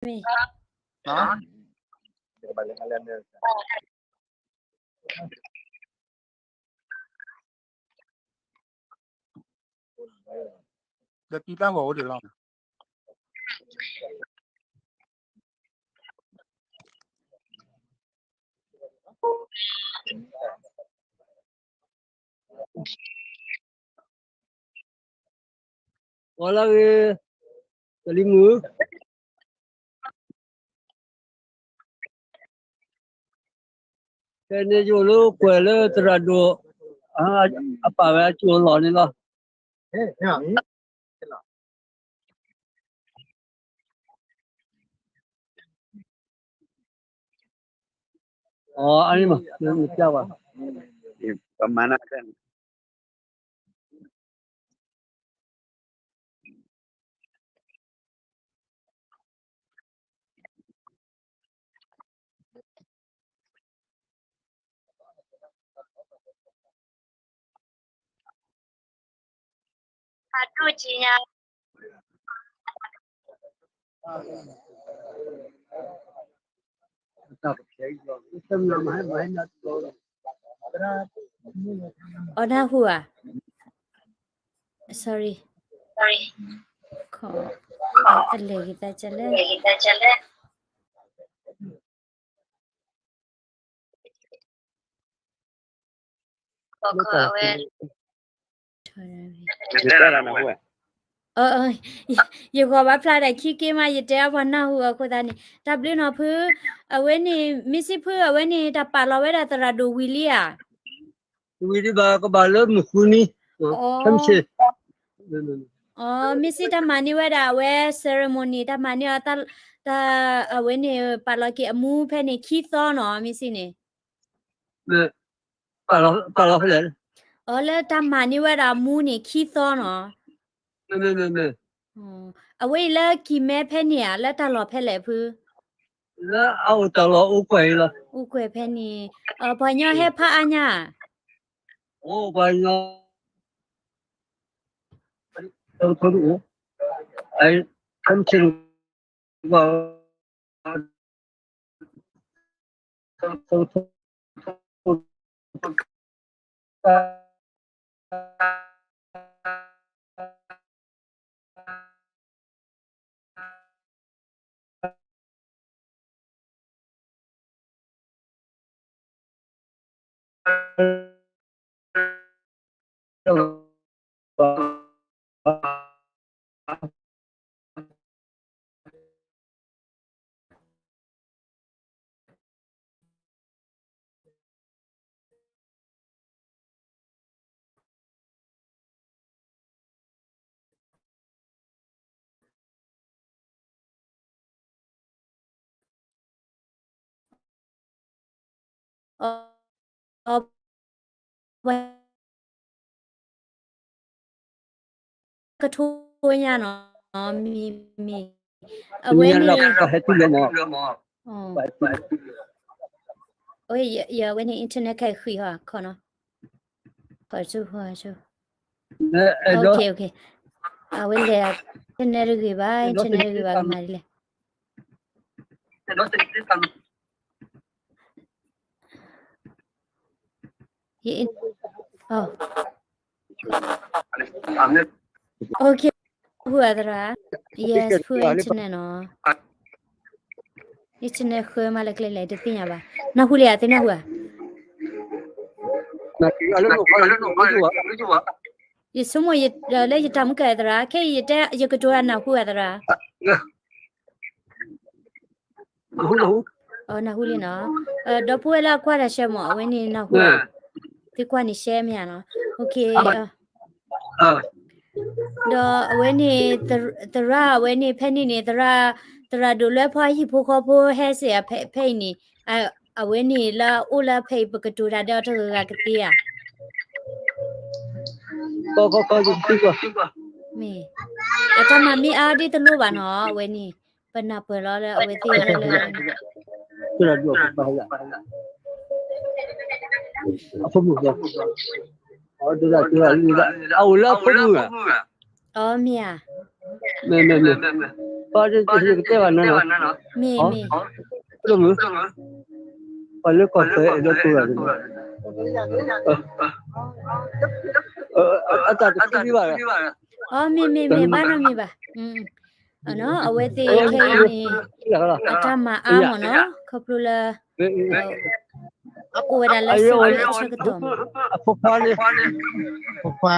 မ့ၢ် ဒီးတံၢ်တၢ်ဂီၤအိၣ်တ့ၢ်လီၤ. ဝီလၢဂ့ၤ, ကလံၤမုၢ်, ဖဲန့ၣ်ယအိၣ်လၢကွဲၤလၢသရၣ်ဒိၣ်, အပာ်ဝဲအကၠိလီၢ်န့ၣ်လီၤ. အန့ၣ်မး, ပမၤနၤ အီနၢ်ဟူဧါ, sorry, တလဲၤဂ့ၤတၢ်ကလဲၣ်, ယဂီၤဘၣ်ဖျါဒၣ်ခံက့မး ယတဲအပှၤနၢ်ဟူအဃိသတးန့ၣ် တၢ်ဘျုးနီၤဖု, အဝဲန့ၣ် မ့ၢ်စံးဖု အဝဲန့ၣ်တၢ်ပာ်လီၤဝဲဒၣ်သရၣ်ဒိၣ်ဝံၤလံဧါ. ဝံၤဒံးဘၣ် ကဘၣ်လၢမုၢ်ဃုနံၤ, ခဲမုၢ်ဆ့ၣ်. အမ့ၢ်စံးတၢ်မၤန့ၢ်ဝဲဒၣ်အဝဲ ceremony တၢ်မၤန့ၢ်အီၤ, တၢ်, အဝဲန့ၣ် ပာ်လီၤက့ၤအမူဖဲန့ၣ်ခံသီနီၤ မ့ၢ်စံးန့ၣ် ပာ်လီၤဖဲလဲၣ်, အီၤလၢတၢ်မၤန့ၢ်ဝဲဒၣ်အမူန့ၣ်ခံသီနီၤ. အဝဲအံၤလၢကံၢ်မဲဖဲန့ၣ်ဧါ, လၢတၢ်လီၢ်ဖဲလဲၣ်ဖု, လၢအအိၣ်တၢ်လီၢ်အိၣ်ကွဲၤအံၤလီၤ, အိၣ်ကွဲၤဖဲန့ၣ်, ပှၤကညီဟဲဖးအါညါ, အိၣ်ပှၤကညီ ကထိညါနီၤ, မ့ၢ်, မ့ၢ်, အဝဲန့ၣ်, အဝဲန့ၣ် internet ခဲဃံဟီခီနီၤ, ခီဆူ, ခီဆူ, internet တဂ့ၤဘၣ်, internet တဂ့ၤဘၣ် ကမၤဒ်လဲၣ်. ဟူဧါသရၣ်, yes ဖု internet နီၤ, internet ဃၢမးလၢကျဲလဲၣ် တသ့ၣ်ညါဘၣ်, နၢ်ဟူလံဧါ, သုနၢ်ဟူဧါ. ယဆိကမိၣ်လၢယတၢ်မုၢ်ကၢၢ်သရၣ်, ခဲအံၤယတဲယကတိၤတၢ်နၢ်ဟူဧါသရၣ်. နၢ်ဟူလံနီၤ, ဒီပုၢ်ဝဲၢ်လၢအကွၢ်တၢ်ဆဲမး အဝဲန့ၣ်နၢ်ဟူ, သုကွၢ်န့ၣ်ရှဲမ့ၢ်ဧါနီၤ, ဒီးအဝဲန့ၣ်, သရၣ်အဝဲန့ၣ် ဖဲန့ၣ်န့ၣ် သရၣ်ဒိၣ်လွဲဖီဟံၣ်ဖိဃီဖိဟဲစ့ၢ် ဖဲအံၤန့ၣ်, အဝဲန့ၣ်လၢအအိၣ်လၢဖဲအံၤ ပကတိၤတၢ်ဒီးတဂၤဂၤကသ့ဧါ. မ့ၢ်, အတၢ်မၤမ့ၢ်အါဒ်တလိၣ်ဘၣ်နီၤ အဝဲန့ၣ်, ပနၢ်ပၢၢ်လီၤလၢအဝဲသ့ၣ်လၢ အအိၣ်လၢအဖိမုၣ်ဧါ, မ့ၢ်ဧါ, မ့ၢ်, မ့ၢ်, မ့ၢ်, ပှၤတကတဲဘၣ်နၤနီၤ, မ့ၢ်မ့ၢ်, ပှၤလၢကီၢ်သဲးအဲၣ်ဒိးတိၤတၢ်န့ၣ်, အတၢ်တသ့ဒံးဘၣ်, အမ့ၢ်မ့ၢ်မ့ၢ်ဘၣ်နီတမံၤဘၣ်, အဝဲသ့ၣ်ခဲအံၤန့ၣ် အတၢ်မၤအါမ့ၢ်နီၤ ခီဖျိလၢ အိၣ်ဝဲဒၣ်လၢစုကဝဲၤအဆၢကတီၢ်မ့ၢ်, အဖိခွါန့ၣ်, အဖိခွါ,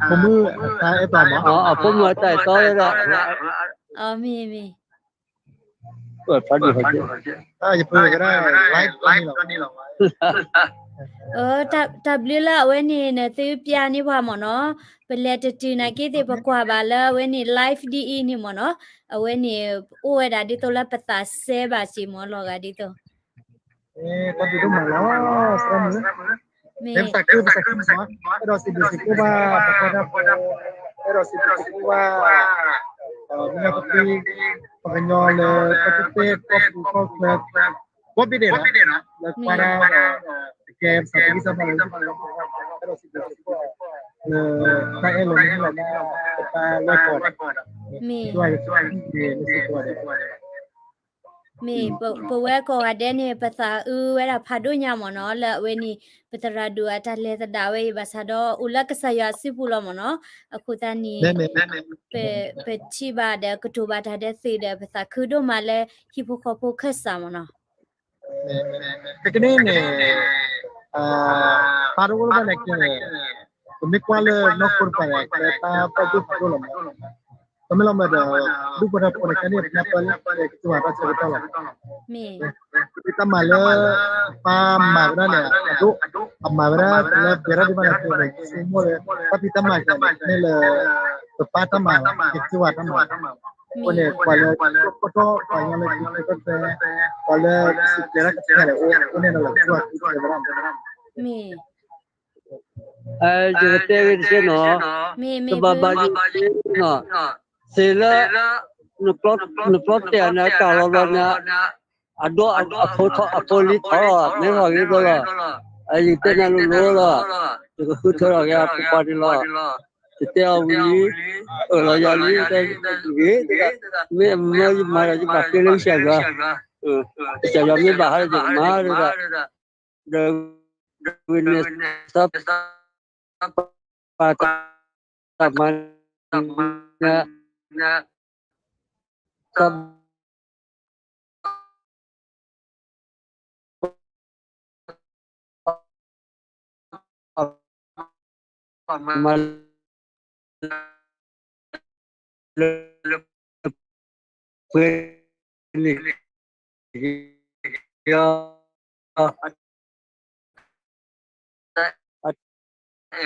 ဖိမုၣ်အတၢ်အဲၣ်တီမ့ၢ်, အဖိမုၣ်အတၢ်အဲၣ်တီဝဲဒၣ်, မ့ၢ်မ့ၢ်, ယပဝဲဒၣ် live န့ၣ်လီၤ, တၢ်ဘျုးလၢအဝဲန့ၣ် နသုပျဲန့ၢ်ပှၤမ့ၢ်နီၤ, ပလဲၤတတုၤနာ်က့သ့ၣ် ပကွၢ်ဘၣ်လၢအဝဲန့ၣ် live ဒ်အံၤန့ၣ်မ့ၢ်နီၤ, အဝဲန့ၣ် အိၣ်ဝဲဒၣ်ဒ်သိးလၢပသးစဲဘၣ်စ့ၢ်မ့ၢ်လီၤဂာ်ဒ်သိး တၢ်ဘျုးဒိၣ်မးလီၤ, မ့ၢ်, ပသးခု ပသးခုမး, အဲၣ်ဒိးစံးဘျုးစံးဖှိၣ်ဘၣ် ပှၤကွၢ်တၢ်ဖိ, အဲၣ်ဒိးစံးဘျုးစံးဖှိၣ်ဘၣ် မ့ၢ်ပှၤ, ပှၤကညီလၢ ကီၢ်ပူၤကီၢ်ချၢ, ကိးဘ့ၣ်ဒဲးလီၤ, လၢကွၢ်တၢ်, ကဲပသးခုကစီၣ်မးလၢ အဲၣ်ဒိးစံးဘျုးစံးဖှိၣ်, လၢတၢ်အဲၣ်လီၤမ့ၢ်လီၤမး ပတၢ်လၢကီၢ်န့ၣ်, မ့ၢ် မ့ၢ်ပဝဲကိးဂၤဒဲးန့ၣ် ပသးအုးဝဲဒၣ်ဖးဒိၣ်ညါမ့ၢ်နီၤ လၢအဝဲန့ၣ် ပသရၣ်ဒိၣ်အတၢ်လဲၤသဒၣ်ဝဲအံၤ ဘၣ်ဆၣ်ဒီးအိၣ်လၢကစၢ်ယွၤအစုပူၤလီၤမ့ၢ်နီၤ, အဃိသတးန့ၣ် ပထံၣ်ဘၣ်ဒီးကတိၤဘၣ်တၢ်ဒီးသုးဒီး ပသးခုဒိၣ်မးလၢဟံၣ်ဖိဃီဖိခၢၣ်စးမ့ၢ်နီၤ. ခဲကနံၣ်န့ၣ် ပာ်တအိၣ်လၢၤဘၣ်နာ်က့န့ၣ် ပမ့ၢ်ကွၢ်လၢနီၢ်ခိတဖၣ်န့ၣ် ကဲတၢ်ဘၣ်ယိၣ်ဖးဒိၣ်လီၤမး, တမ့ၢ်လီၤမးဒီး ဒူၣ်ဖိထၢဖိန့ၣ် ကဲန့ၣ် ပနၢ်ပၢၢ်လၢကစၢ်ယွၤတၢ်ဆၢကတီၢ်လီၤ, ပတၢ်မၤလၢ ပပၢ်မၤဝဲဒၣ်န့ၣ် အဒိၣ်, အမၤဝဲဒၣ်လၢပှဲၤထီၣ်ဒံးဘၣ်နာ်က့န့ၣ် ဆိကမိၣ်လၢ တၢ်ဖံးတၢ်မၤကဲန့ၣ် မ့ၢ်လၢ ပပၢ်တၢ်မၤ ကစၢ်ယွၤတၢ်မၤ, အဃိန့ၣ် ပှၤလၢ ကီၢ်ထီၣ်ပှၤကညီလၢကီၢ်ထီၣ်ဖဲ ပှၤလၢစံးပျဲတၢ်ကစၢ်ယွၤန့ၣ် အိၣ်န့ၣ်ဒီးလီၤ ကစၢ်ယွၤကစၢ်ယွၤဝဲဒၣ်မး ယကတဲဂ့ၤတစဲးနီၤ, တဘၣ်ဘၣ်ယိၣ်နီၤ, သ့ၣ်လၢ နပျီတဲာ်န့ၣ် အကၢ်လီၤဘျီန့ၣ် အဒိၣ်အဖိထီၣ်အဖိလံထီၣ် နဲထီၣ်ဂ့ၤဘျီလီၤ, ယကတဲနၤလိၤလိၤလီၤ, ယကဃုထၢထီၣ်က့ၤအပှၤန့ၣ်လီၤ, ယတဲအီၤဝံၤလံ, အၢၣ်လီၤယၤလံ, ဂ့ၤ, မ့ၢ်အမၢယမၤဒီး ယဘၣ်ဃ့လၢကစၢ်ယွၤ, ကစၢ်ယွၤမ့ၢ်ဘၣ်ဟးဒီးယက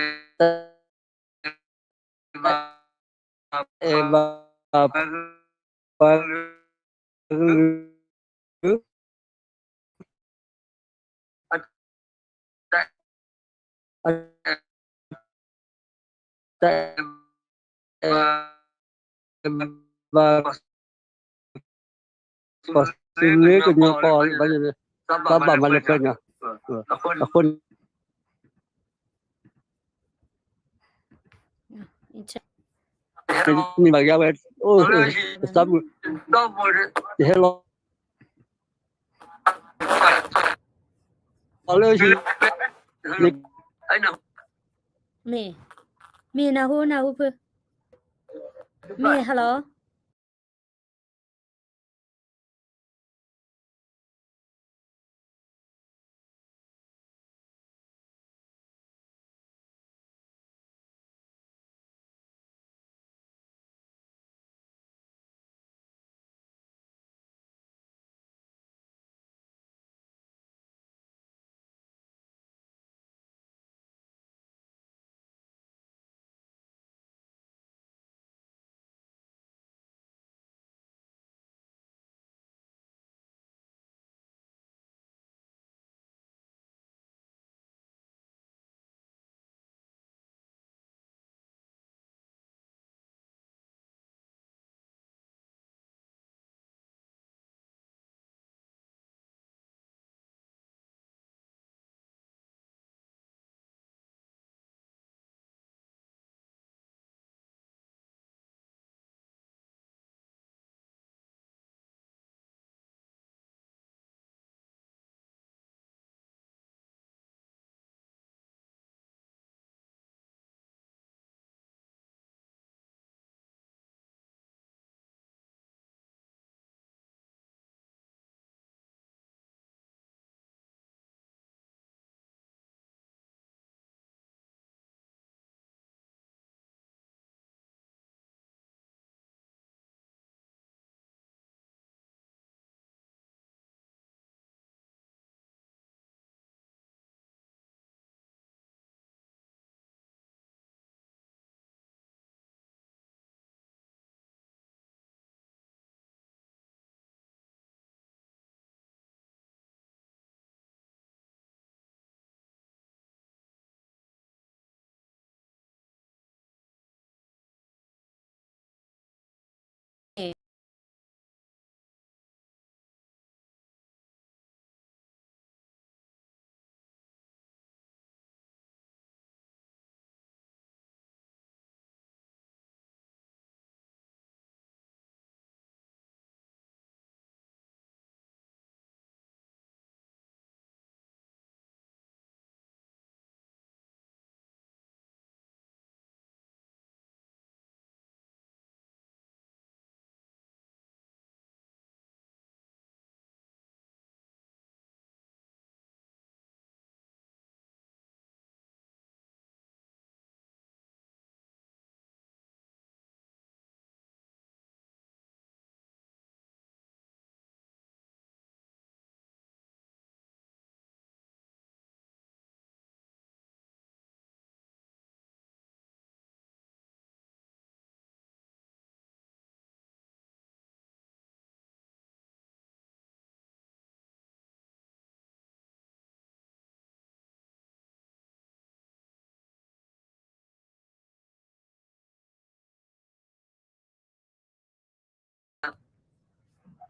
မၤဒၣ် ဒီးဝံၤန့ၣ် သး ပာ်တၢ်မၤန့ၣ် သး မၤလၢ ပှဲၤန့ၣ် အဲၣ်ဘၣ် ပှၤ တၢ်အဲၣ်ဘၣ် ပှၤသုးမ့ၢ်ကညီကီၢ် ဘၣ်ဘၣ်မၤလၢပှဲၤညီ, အဃိန့ၣ် မ့ၢ်ဘၣ်ယၤဝဲ အိၣ် သးမုာ် ယဟဲလီၤ လၢဟံၣ် မ့ၢ် မ့ၢ်နၢ်ဟူ နၢ်ဟူဖု မ့ၢ် hello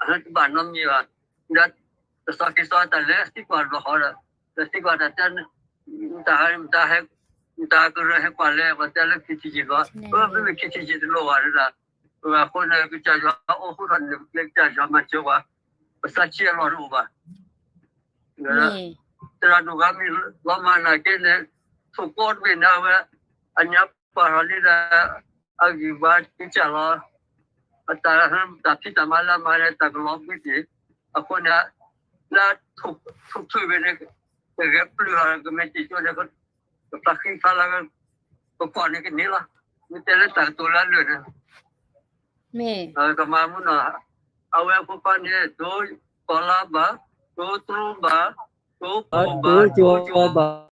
တဘၣ်နီတမံၤဘၣ်. ဒီး တစီၤက့ၤစီၤတၢ်လဲၤသံကွၢ်တဘျီဃီဒီး လဲၤသံကွၢ်တၢ်တဲ တၢ်ဟဲ တၢ်ကရၢဟဲကွၢ်လဲၣ် ပတဲလၢခံထံၣ်ယံာ်လီၤ, ပမ့မ့ၢ်ခံထံၣ်ယံာ်တလိၣ်ဘၣ်ဒၣ်, အဃိန့ၣ် ကစၢ်ယွၤအိၣ်ဃူထီၣ်န့ၣ် ပကျဲကစၢ်ယွၤမၤစၢၤပှၤ, ပသးဆံးအလီၢ်တအိၣ်ဘၣ်. သရၣ်ဒိၣ်ဂၤမ့ၢ်လီၤမၢ်နာ်က့န့ၣ် ထိၣ်ကီတဘ့ၣ်န့ၣ် အဝဲ အညါပာ်ထီၣ်လံဒီး အဂံၢ်ဘါကစၢ်လီၤ. အတၢ် တၢ်ဖံးတၢ်မၤလၢအမၤန့ၣ် တၢ်ကလီၤဘှံးတ့ၢ်, အဃိန့ၣ် လၢ ထိၣ်ဖုၣ်ဘ့ၣ်န့ၣ် ကဂဲၤပျုၢ်ထီၣ်ကမဲာ်တံာ်ကၠိန့ၣ် ကဖျါဃံဖျါလၤဝဲ ပကွၢ်န့ၣ်ကန့ၢ်လီၤ. မ့ၢ်တဲလၢတၢ်ကတိၤလၢအလၢာ်န့ၣ် ကမၤမူနီၤ, အဝဲအဖိခွါန့ၣ် တိကီၤလါဘၣ်, တိတြူဘၣ်, တိကိၢ်ဘၣ်, တိကၠီဘၣ်